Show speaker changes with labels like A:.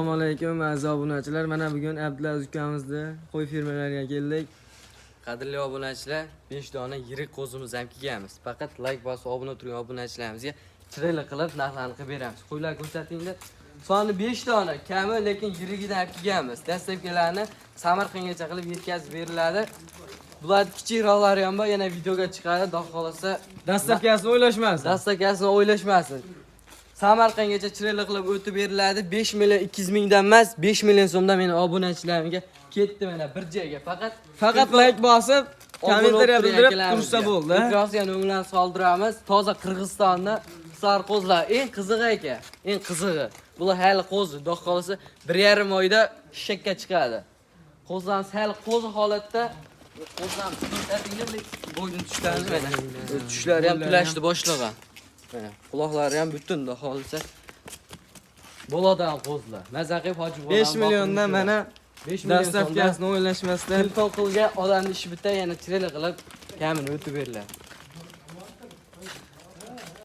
A: Assalomu alaykum, aziz obunachilar. Mana bugun Abdulaziz ukamizda qo'y fermalariga keldik.
B: Qadrli obunachilar, 5 dona yirik qo'zimiz ham kelganmiz. Faqat like bosib obuna turgan obunachilarimizga chiroyli qilib narxlarni qilib beramiz. Qo'ylar ko'rsatinglar. Soni 5 dona, kami, lekin yirigidan olib kelganmiz. Dastlabkilarni Samarqandgacha qilib yetkazib beriladi. Bular kichikroqlari ham bor, yana videoga chiqadi, xudo xolasa.
A: Dastlabkasini o'ylashmasin.
B: Dastlabkasini o'ylashmasin. Samarqandgacha chiroyli qilib o'tib beriladi. 5 million 200 mingdan emas, 5 million so'mdan meni obunachilarimga ketdi mana bir joyga. Faqat
A: Faqat like bosib, kommentariya bildirib tursa bo'ldi.
B: Mikrosiya nomerlarini soldiramiz. Toza Qirg'izistonni sar qo'zlar. Eng qizig'i aka, eng qizig'i. Bular hali qo'zi, xudo xolasa 1,5 oyda shakka chiqadi. Qo'zlarimiz hali qo'zi holatda. Qo'zlarimiz ko'rsatinglar, bo'yni tushlarini mana. Tushlari ham tulashdi boshlagan. Mana quloqlari ham butun, xudo xolasa. Bo'ladigan qo'zlar. Maza qilib hoji
A: 5 milliondan mana
B: 5 million so'mdan
A: dastlabkasini o'ylashmasdan
B: telefon qilgan odamni ishi bitta, yana chiroyli qilib kamini o'tib beriladi.